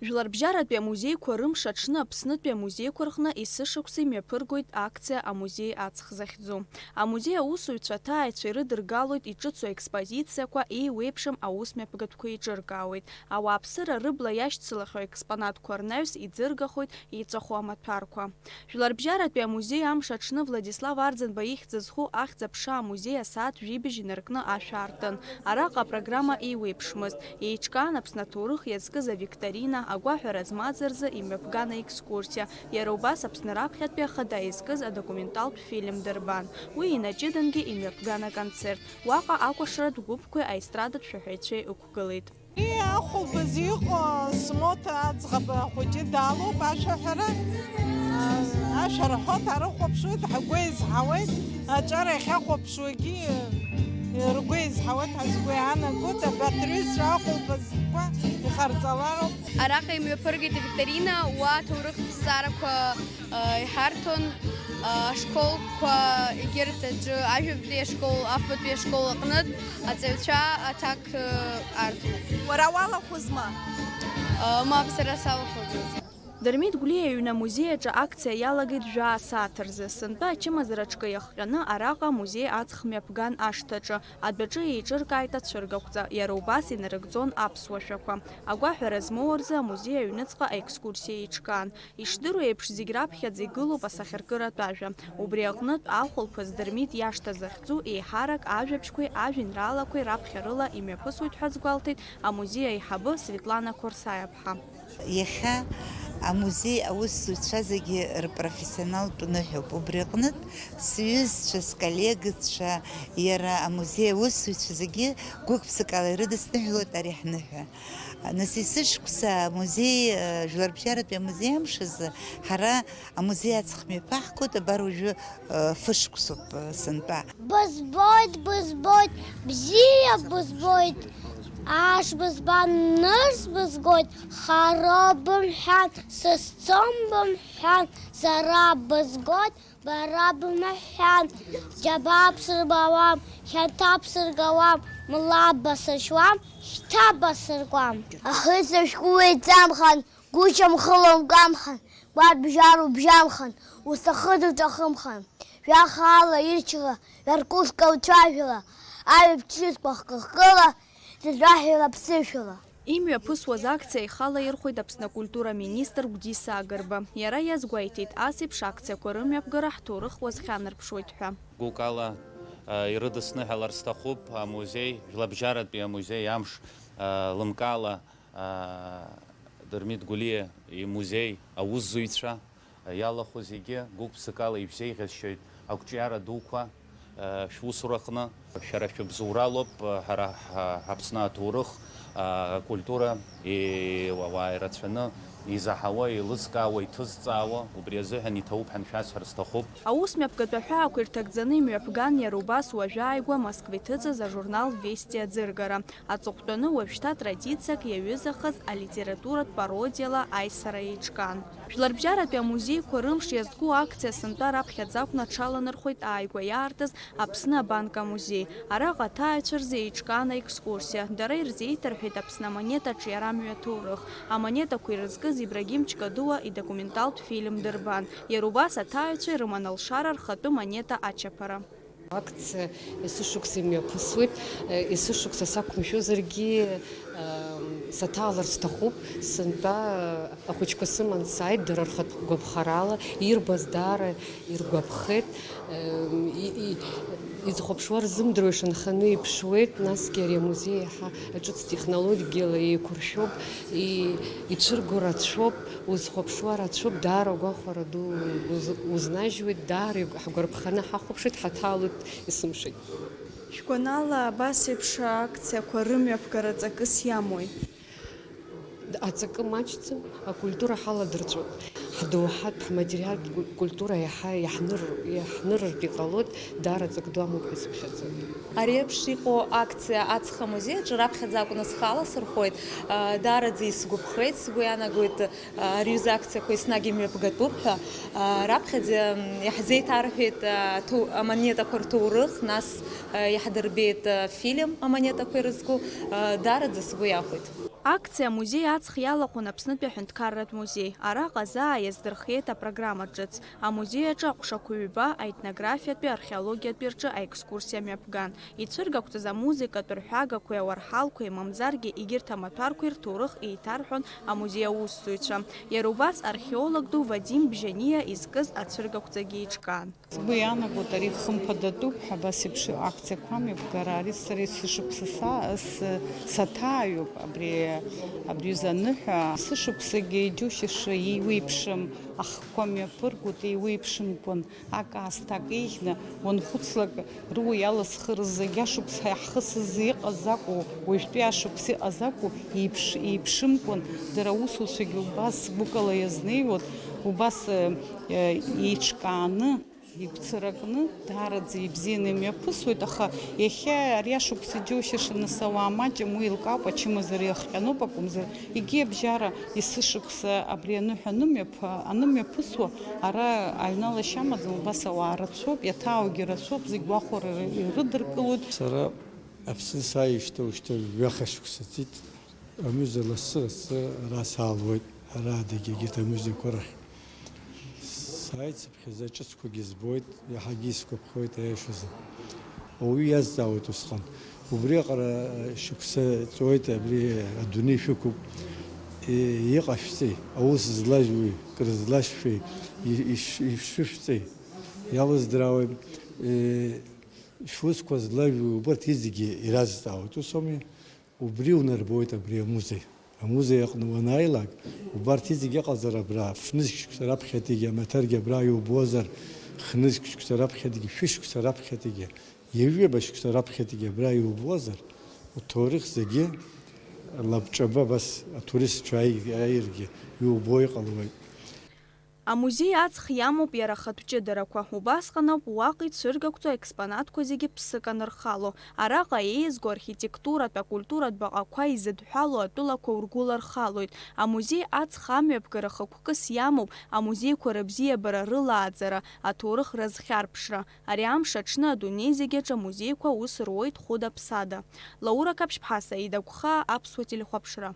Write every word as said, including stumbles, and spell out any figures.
Жәларбжьаратәи амузеиқәа рымш аҽны Аԥснытәи амузеиқәа рҟны есышықәса имҩаԥыргоит акциа Амузеи аҵх захьӡу. Амузеи аусзуҩцәа аҭааҩцәа ирыдыргалоит иҿыцу аекспозициақәа, еиуеиԥшым аусмҩаԥгатәқәа еиҿыркаауеит. Ауааԥсыра рыбла иашьцылахьоу аекспонатқәа рнаҩс иӡыргахоит иҵәаху амаҭәарқәа. Жәларбжьаратәи амузеи амш аҽны Владислав Арӡынба ихьӡ зху ахьӡ-аԥша амузеи асааҭ жәибжь инаркны ашә аартын. Араҟа апрограмма еиуеиԥшмызт. Еиҿкаан Аԥсны аҭоурых иазкыз авикторина, агәаҳәара змаз рзы имҩаԥган аекскурсиа, иара убас Аԥсны раԥхьатәи ахада изкыз адокументалтә фильм дырбан. Уи инаҷыдангьы имҩаԥган аконцерт. Уаҟа акәашаратә гәыԥқәеи аестрадатә шәаҳәаҩцәеи ықәгылеит. Уи ахәылԥаз иҟоу смоҭа аӡӷаб ахәыҷы далоуп ашәаҳәара. Ашәа рҳәоит, ҳарыхәаԥшуеит, ҳгәы еизҳауеит, аҿар иахьахәаԥшуагьы ргәы еизҳауеит, ҳазгәы иаанагоит, абарҭ рҩызцәа ахәылԥазқәа иҟарҵалароуп. Араҟа имҩаԥыргеит авикторина, уа аҭоурыхтә зҵаарақәа, э, иҳарҭон, э, ашколқәа, егьырҭ аҿы, ажәабатәи ашкол, афбатәи ашкол аҟнытә аҵаҩцәа аҭак, э, арҭон. Уара уалахәызма? Э, мап, сара салахәӡамызт. Дырмит Гәлиа иҩны амузеи аҿы акциа иалагеит жәаа сааҭ рзы. Сынтәа ачымазара аҿкы иахҟьаны араҟа амузеи аҵх мҩаԥган ашҭаҿы, адәаҿы еиҿыркааит ацәыргақәҵа, иара убас инарыгӡон аԥсуа шәақәа. Агәаҳәара змоу рзы амузеи аҩныҵҟа аекскурсиа еиҿкаан. Ишдыру еиԥш, зегь раԥхьаӡа игылоуп асахьаркыратә ажәа. Убри аҟнытә, ахәылԥаз Дырмит иашҭа захьӡу еиҳарак ажәабжьқәеи ажәеинраалақәеи раԥхьарыла имҩаԥысуеит ҳәа азгәалҭеит амузеи аиҳабы Светлана Қорсаиаԥҳа. Иахьа амузеи аусзуҩцәа зегьы рпрофессионалтә ныҳәоуп. Убри аҟнытә, сҩызцәа, сколлегацәа, иара амузеи аусзуҩцәа зегьы гәык-ԥсыкала ирыдысныҳәалоит ари ҳныҳәа. Нас, есышықәса амузеи, э, Жәларбжьаратәи амузеи амш азы ҳара амузеи аҵх мҩаԥаҳгоит, абар уажәы, э, фышықәсоуп, э, сынтәа. Бызбоит, бызбоит, бзиа бызбоит, аш бызбан, нырс бызгоит, хароуп бымҳәан, сызцом бымҳәан, сара бызгоит, бара бымҳәан, џьабаа бсырбауам, хьанҭа бсыргауам, мла басыршьуам, шьҭа басыркуам. Ахысра шәҟәы уеиҵамхан, гәышьамхы лоумкамхан, уа бжьар убжьамхан, усахыҵ уҿахымхан, жәа хаала ирчала, жәа ркушка уцәажәала, аҩаԥшьыцқәа хкы-хкыла, зыӡәаҳәала ԥсышәала. Имҩаԥысуаз акциа ихала ирхәеит Аԥсны акультура министр Гәдиса Агрба. Иара иазгәеиҭеит, ас еиԥш акциақәа рымҩаԥгара ҳҭоурых уазхьанарԥшуеит ҳәа. Гәыкала, а, ирыдысныҳәалар сҭахуп амузеи, Жәлабжьаратәи амузеи амш, а, лымкаала, а, Дырмит Гәлиа имузеи аусзуҩцәа, иалахәу зегьы гәык-ԥсыкала ишәзеиӷьасшьоит ақәҿиара дуқәа, э, шәусураҟны. Шәара шәыбзоуралоуп, э, ҳара ҳа-, Аԥсны аҭоурых, э, акультура, е-, ауаа ирацәаны изаҳауа, еилызкаауа, иҭызҵаауа, убри азыҳәан иҭабуп ҳәа шәасҳәар сҭахуп. Аус мҩаԥгатә аҳәаақәа ирҭагӡаны имҩаԥган иара убас уажәааигәа Москва иҭыҵыз ажурнал Вести аӡыргара. Аҵыхәтәаны уажәшьҭа традициак иаҩызахаз алитературатә пародиала аизара еиҿкаан. Жәларбжьаратәи амузеиқәа рымш иазку акциа сынтәа раԥхьаӡа акәны аҽаланархәеит ааигәа иаартыз Аԥсны абанк амузеи. Араҟа аҭааҩцәа рзы еиҿкаан аекскурсиа. Дара ирзеиҭарҳәеит Аԥсны амонета аҿиара амҩа аҭоурых. Амонетақәа ирызкыз Ибрагим Ҷкадуа идокументалтә фильм дырбан. Иара убас аҭааҩцәа ирыман алшара рхатәы монета ачаԥара. Акциа есышықәса имҩаԥысуеит. Есышықәса сақәымшәозаргьы, саҭаалар сҭахуп. Сынтәа ахәыҷқәа сыман сааит, дара рхатә гәаԥхарала ирбаз даара иргәаԥхеит. И-, и-, изхәаԥшуа рзымдыруа ишанханы иԥшуеит, насгьы ари амузеи иаҳа ҿыц технологиала еиқәыршәоуп, и-, ицәырго рацәоуп. Узхәаԥшуа рацәоуп, даара агәахәара ду уз-, узнажьуеит, даара игә-, ҳгәарԥханы ҳахәаԥшит, ҳаҭаалоит, есымшагь. Шәгәанала, абас еиԥш акциақәа рымҩаԥгара ҵакыс иамои? Аҵакы маҷӡам, акультура ҳаладырҵәоит. Ҳдоуҳатә, ҳматериалтә ку-, культура иаҳа иаҳныр-, иаҳнырыртә иҟалоит, даара ҵак ду амоуп ҳәа сыԥхьаӡоит. Ари еиԥш иҟоу акциа Аҵх амузеи аҿы раԥхьаӡа акәны схала сырхоит. Даараӡа исгәаԥхеит, сгәы иаанагоит, ари аҩыза акциақәа еснагь имҩаԥгатәуп ҳәа. Раԥхьаӡа иаҳзеиҭарҳәеит аҭоу-, амонетақәа рҭоурых, нас иаҳдырбеит афильм амонетақәа ирызку. Даараӡа сгәы иахәеит. Акциа амузеи аҵх иалахәын Аԥснытәи аҳәынҭқарратә музеи. Араҟа заа иаздырхиеит апрограмма ҿыц. Амузеи аҿы аҟәшақәа ҩба аетнографиатәи археологиатәи рҿы аекскурсиа мҩаԥган. Ицәыргақәҵаз амузыкатә рҳәагақәеи ауарҳалқәеи, мамзаргьы егьырҭ амаҭәарқәеи рҭоурых еиҭарҳәон амузеи аусзуҩцәа. Иара убас археолог ду Вадим Бжьаниа изкыз ацәыргақәҵагьы еиҿкаан. Сгәы иаанагоит, ари хымԥадатәуп ҳәа, абас еиԥш акциақәа амҩаԥгара. Ари сара есышықәса са-, с-, саҭааҩуп абри, абри ҩыза аныҳәа. Сышықәсагьы џьушьаша еиуеиԥшым ахқәа мҩаԥыргоит, еиуеиԥшымкәан, ак аасҭа ак еиӷьны уанхәыцлак, руа иаласхырыз зегь ашықәс ҳахысыз иҟаз акәу, уажәтәи ашықәс иҟаз акәу, еиԥш-, еиԥшымкәан, дара аусуцәагьы убас гәыкала иазнеиуан, убас, э, еиҿкааны, игәцаракны, даараӡа ибзианы имҩаԥысуеит, аха иахьа ари ашықәс иџьоушьаша нас ауаа маҷым, уи еилкаауп, ачымазара иахҟьаноуп акәымзар, егьи абжьара есышықәса абри аныҳәа анымҩаԥ-, анымҩаԥысуа, ара аҩналашьа амаӡам, убас ауаа рацәоуп, иаҭааугьы рацәоуп, зегь гәахәара ирыдыркылоит. Сара Аԥсны сааижьҭеи уажәшьҭа ҩаха шықәса ҵит. Амузеи лассы-лассы ара саалуеит, ара адагьы егьырҭ амузеиқәа рахь. Сааицыԥхьаӡа ҿыцқәагьы збоит, иаҳагьы исгәаԥхоит, аиашазы. Ауаҩы иазҵаауеит усҟан. Убриаҟара шықәса ҵуеит абри адунеи шәықәуп. Е, иҟашәҵеи, аус злажәуи, крызлашәшәеи, и-, иш-, ишышәҵеи, иалыздыраауеи, е, шәусқәа злажәуи, убарҭ зегьы иразҵаауеит, ус ауми? Убри унарбоит абри амузеи. Амузеи аҟны уанааилак, убарҭ зегьы ыҟазар абра, фнызқь шықәса раԥхьатәигьы, амаҭаргьы абра иубозар, хнызқь шықәса раԥхьатәигьы, шәышықәса раԥхьатәигьы, ҩажәаба шықәса раԥхьатәигьы абра иубозар, уҭоурых зегьы лабҿаба абас атуристцәа ааи-, ааиргьы иубо иҟалоит. Амузеи аҵх иамоуп иара ахатә ҷыдарақәа. Убасҟан ауп уаҟа ицәыргақәҵоу аекспонатқәа зегьы ԥсык анырхало. Араҟа еизго архитектуратә, акультуратә баҟақәа изыдҳәалоу атәылақәа ургәылархалоит. Амузеи аҵх амҩаԥгара хықәкыс иамоуп амузеиқәа рыбзиабара рылааӡара, аҭоурых рызхьарԥшра. Ари амш аҽны адунеи зегьы аҿы амузеиқәа аус руеит хәыда-ԥсада. Лаура Қаԥшьԥҳа, Саида Гәхаа, Аԥсуа телехәаԥшра.